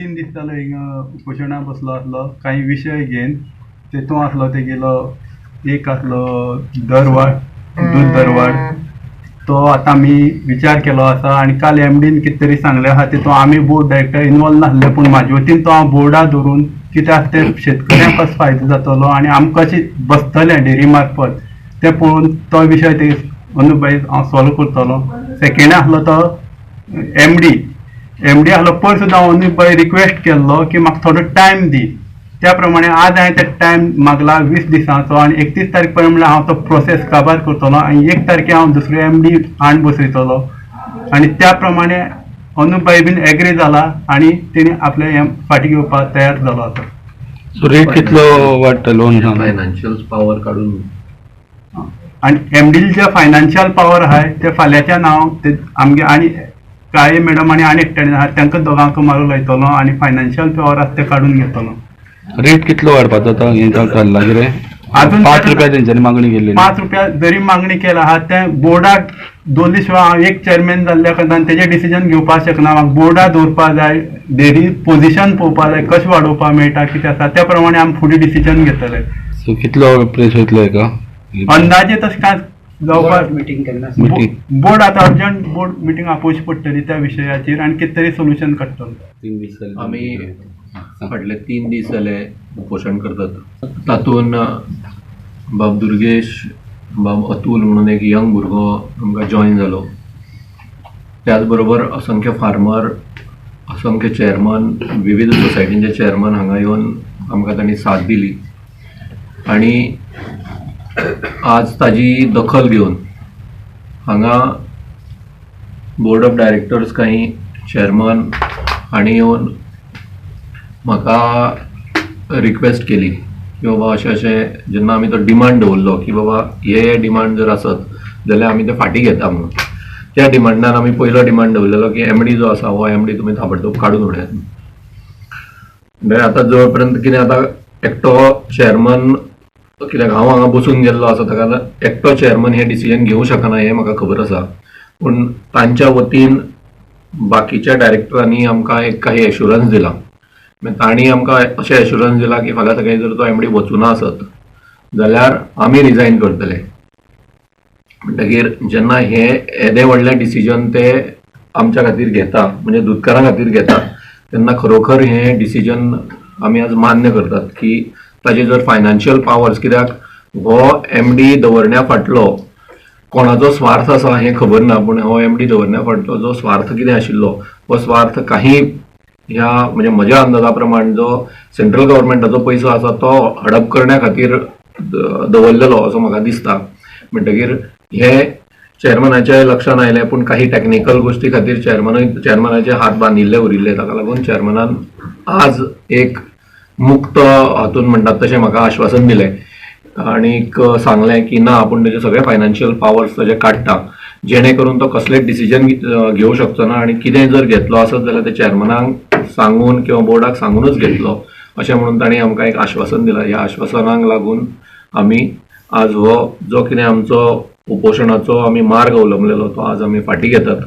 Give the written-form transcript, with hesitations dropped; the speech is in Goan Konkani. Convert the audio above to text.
3 दीस जालो हिंगा उपोशणाक बसलो आसलो. कांय विशय घेवन तेतूं आसलो तेगेलो एक आसलो दरवाड, दूद दरवाड, तो आतां आमी विचार केलो आसा. आनी काल एमडीन कितें तरी सांगलें आसा तेतून आमी बोर्ड डायरेक्टर इनवॉल्व नासले, पूण म्हाजे वतीन तो हांव बोर्डा दवरून कित्याक ते शेतकऱ्यांक कसो फायदो जातलो आनी आमकां कशें बसतलें डेरी मार्फत तें पळोवन तो विशय ते अनुभाई हांव सॉल्व करतलो. सेकेंड आसलो तो एमडी. एमडी आसलो पयर सुद्दां हांव अनुभाई रिक्वेस्ट केल्लो की म्हाका थोडो टायम दी. त्या प्रमाणे आज हांवें ते टायम मागला 20 दिसांचो आनी 31 तारीख पर्यंत म्हणल्यार हांव तो प्रोसेस काबार करतलो आनी 1 तारखे हांव दुसरो एमडी हाडून बसयतलो. आनी त्या प्रमाणे अनुभाई बीन एग्री जाला आनी तेणी आपले हें फाटीं घेवपाक तयार जालो आतां. सो रेट कितलो वाडटा लोन? फायनान्शियल पावर काडून आनी एमडील जे फायनान्शियल पावर आहाय ते फाल्यांच्यान हांव ते आमगे आनी काळे मॅडम आनी आनी एकट्यान आहा तांकां दोगांक मारूंक लायतलो आनी फायनान्शियल पावर आसा ते काडून घेतलो. रेट कितलो वाडपाचो आतां हें थारलां कितें? अजून 5 रुपया तेंच्यांनी मागणी केल्ली. 5 रुपया जरी मागणी केला आहा तें बोर्डाक दोन शिवाय हांव एक चेअरमॅन जाल्ल्या कारणान तेजें डिसिजन घेवपाक शकना. म्हाका बोर्डा दवरपाक जाय, डेरी पोजिशन पळोवपाक जाय, कशें वाडोवपाक मेळटा कितें आसा त्या प्रमाणे आमी फुडें डिसिजन घेतले. सो कितलो प्रेस वयतलो हेका अंदाजे तशें कांय जावपाक मिटींग केन्ना? मिटींग बोर्ड आतां अर्जंट बोर्ड मिटींग आपोवची पडटली त्या विशयाचेर आनी कितें तरी सोल्युशन काडटलो. 3 दीस जाले. आमी फाटले 3 दीस जाले उपोशण करतात. तातूंत बाब दुर्गेश, बाब अतुल म्हणून एक यंग भुरगो आमकां जॉयन जालो. त्याच बरोबर असंख्य फार्मर, असंख्य चेअरमन, विविध सोसायटींचे चेअरमन हांगा येवन आमकां तांणी साथ दिली आनी आज ताजी दखल घेवन हांगा बोर्ड ऑफ डायरेक्टर्स काही चेअरमन हांणी येवन म्हाका रिक्वेस्ट केली की बाबा अशें अशें जेन्ना आमी तो डिमांड दवरलो की बाबा हे डिमांड जर आसत जाल्यार आमी ते फाटीं घेता म्हणून, त्या डिमांडान आमी पयलो डिमांड दवरलेलो की एमडी जो आसा हो एमडी तुमी ताबडतोब काडून उडयात. म्हणल्यार आतां जो पर्यंत कितें आतां एकटो चेअरमन कित्याक हांव हांगा बसून गेल्लो आसा ताका एकटो चेअरमन हें डिसिजन घेवंक शकना हें म्हाका खबर आसा, पूण तांच्या वतीन बाकीच्या डायरेक्टरांनी आमकां एक काही एश्युरन्स दिला. तांणी आमकां अशें एश्युरन्स दिला की फाल्यां सकाळीं जर तो एमडी वचूना आसत जाल्यार आमी रिजायन करतले. म्हणटकीर जेन्ना हें येदें व्हडलें डिसिजन ते आमच्या खातीर घेता, म्हणजे दुदकारां खातीर घेता, तेन्ना खरोखर हें डिसिजन आमी आज मान्य करतात की ताजे जर फायनान्शियल पावर्स, कित्याक हो एमडी दवरण्या फाटलो कोणाचो स्वार्थ आसा हें खबर ना, पूण हो एमडी दवरण्या फाटलो जो स्वार्थ कितें आशिल्लो हो स्वार्थ काही ह्या म्हणजे म्हज्या अंदाजा प्रमाण जो सेंट्रल गव्हर्मेंटाचो पयसो आसा तो हडप करण्या खातीर दवरलेलो असो म्हाका दिसता. म्हणटकीर हे चेअरमॅनाच्या लक्षान आयलें, पूण काही टॅक्निकल गोश्टी खातीर चेअरमॅनाचे हात बांदिल्ले उरिल्ले, ताका लागून चेअरमॅनान आज एक मुक्त हातून म्हणटात तशें म्हाका आश्वासन दिलें आनीक सांगलें की ना आपूण तेजे सगळे फायनान्शियल पावर्स ताजे काडटा जेणे करून तो कसलेच डिसिजन घेवंक शकचो ना आनी कितें जर घेतलो आसत जाल्यार ते चेअरमॅनाक सांगून किंवा बोर्डाक सांगूनच घेतलो अशें म्हणून तांणी आमकां एक आश्वासन दिलां. ह्या आश्वासनाक लागून आमी आज हो जो कितें आमचो उपोशणाचो आमी मार्ग अवलंबलेलो तो आज आमी फाटीं घेतात.